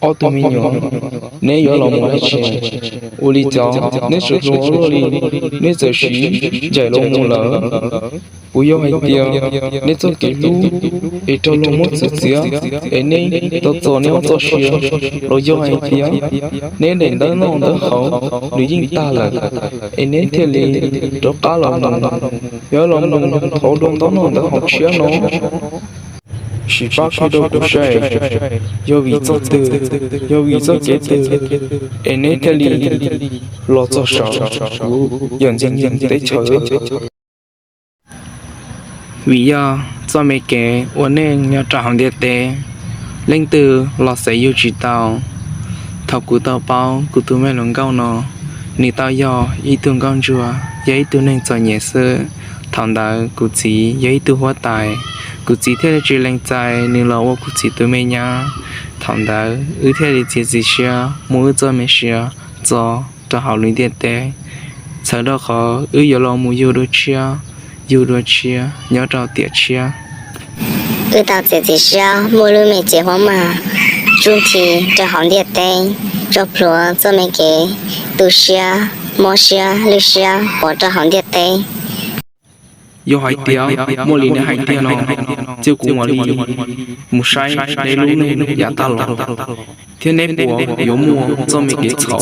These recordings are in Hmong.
Ob tug me nyuam, neb yuav los mus dab tsi? Ua li cas neb tseem hluas luaj li? Neb txawm siv ncaim los mus lawm. Puas yog hais tias neb txoj kev hlub es raug luag muab txwv txiav es neb tau txo neb ob txoj sia, los yog hais tias neb daim ntawv noj ntawv haus nws yeej tag lawm es neb thiaj li rov qab los mus, yuav los mus thov dua ntau noj ntawv haus tshiab no? Sim pab qhia rau kuv saib, yog vim txoj twg, yog vim txoj kev twg es neb thiaj li los txog saum kuv yawm ntxwg nyoog teb chaws? Vim yog txoj me kev ua neej nyob rau hauv ntiaj teb, leej twg los xaiv yug tsis tau. Thaum kuv tau paub kuv tus me hluas nkauj no, nws tau yog ib tug nkauj ntsuag, yog ib tug neeg txom nyem xwb. Thaum ntawd kuv txiv yog ib tug huab tais, kuv txiv thiaj li tsis lees txais nws los ua kuv txiv tus me nyab. Thaum ntawd wb thiaj li txiav txim siab muab wb txoj me sia txo rau hauv lub ntiaj teb, txhawm rau qhov wb yuav los mus yug dua tshiab, yug dua tshiab nyob rau tiam tshiab. Wb tau txiav txim siab muaj lub me cev huab maj tsub nthi rau hauv ntiaj teb, tso plhuav txoj me kev tu siab, mob siab lwj siab pov rau hauv ntiaj teb. Yog hais tias muaj li neb hais tiag no, cia kuv mam li mus saib neb lub neej yav tag los, thiab neb puas yuav muaj txoj me kev txhaum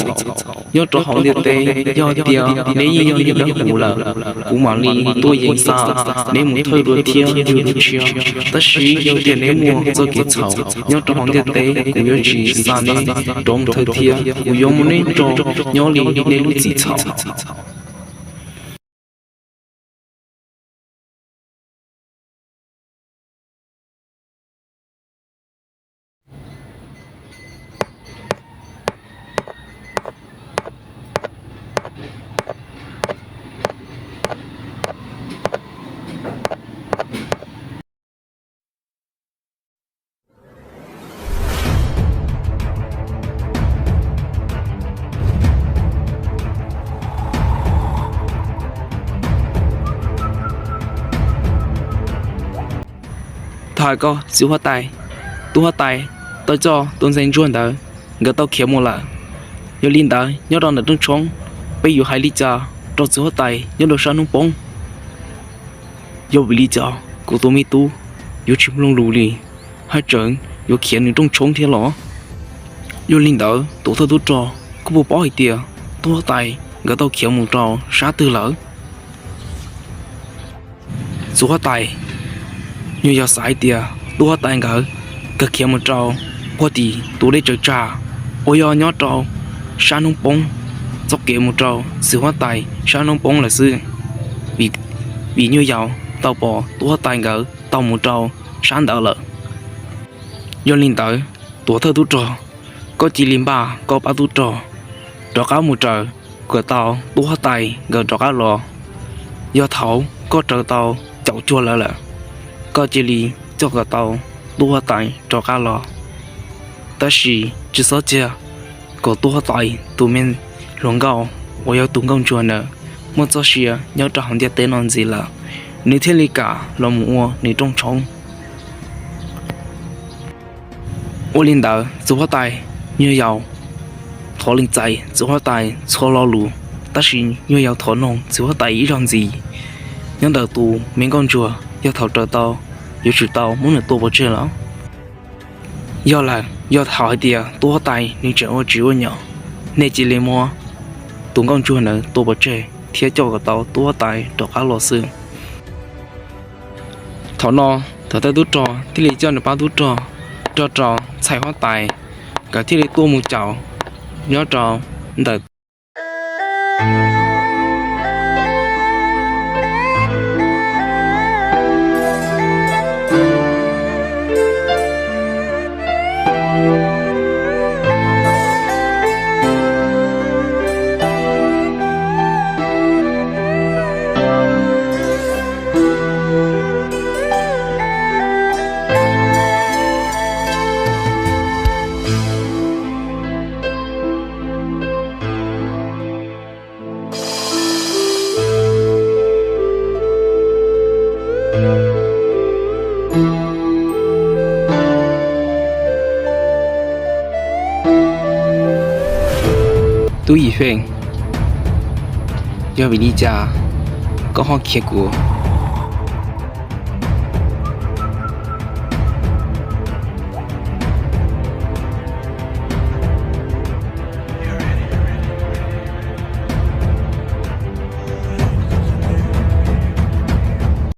nyob rau hauv ntiaj teb. Yog tias neb yeej yog neeg dawb huv lawm, kuv mam li tuaj yeem xa neb mus thawj dua thiab yug dua tshiab. Tab sis yog tias neb muaj txoj kev txhaum nyob rau hauv ntiaj teb, kuv yuav tsis xa neb rov mus thawj thiab, kuv yuav muab neb tso nyob li neb lub txim txhaum. Thov hais koj txiv huab tais, tub huab tais tau coj tus ntxhais ntsuag ntawd, nkawd tau khiav mus lawm. Yog li ntawd nyob rau ntawm rooj tshoob, peb yuav hais li cas rau txiv huab tais nyob rau sab hnub poob? Yog vim li cas kuv tus me tub yuav tsis mloog lus li, haj tseem yuav khiav nws rooj tshoob thiab los? Yog li ntawd tuam thawj tub rog, koj puas paub hais tias tub huab tais nkawd tau khiav mus rau sab twg lawm? Txiv huab tais, nyuag yaus xav hais tias tub huab tais nkawd, nkawd khiav mus rau puag tim tus dej tsaws tsag uas yog nyob rau sab hnub poob, txoj kev mus rau txiv huab tais sab hnub poob lawm xwb, vim nyuag yaus tau pom tub huab tais nkawd tau mus rau sab ntawd lawm. Yog li ntawd, tuam thawj tub rog, koj cia li npaj koj pab tub rog rov qab mus raws kom tau tub huab tais nkawd rov qab los. Yog thaum koj raws tau caum cuag lawv lawm, koj cia li coj kom tau tub huab tais rov qab los. Tab sis tsis txhob cia kom tub huab tais tus me hluas nkauj uas yog tus nkauj ntsuag ntawd muaj txoj sia nyob rau hauv ntiaj teb no ntxiv lawm, nws thiaj li kam los mus ua nws rooj tshoob. Ua li ntawd txiv huab tais, nyuag yaus thov lees txais txiv huab tais txhua lo lus, tab sis nyuag yaus thov noog txiv huab tais ib zaug ntxiv, nyob ntawm tus me nkauj ntsuag yog thaum raws tau, yuav tsum tau muab nws tua pov tseg los? Yog lawm, yog thaum hais tias tub huab tais nws tseem ua tsis ua nyom, nej cia li muab tus nkauj ntsuag ntawd tua pov tseg thiab coj kom tau tub huab tais rov qab los xwb. Thaum no, tuam thawj tub rog thiaj li coj nws pab tub rog rau ntxhais huab tais, nkawd thiaj li tuaj mus caum nyob rau ntawm Tub Yim Feej, yog vim li cas koj ho khiav kuv?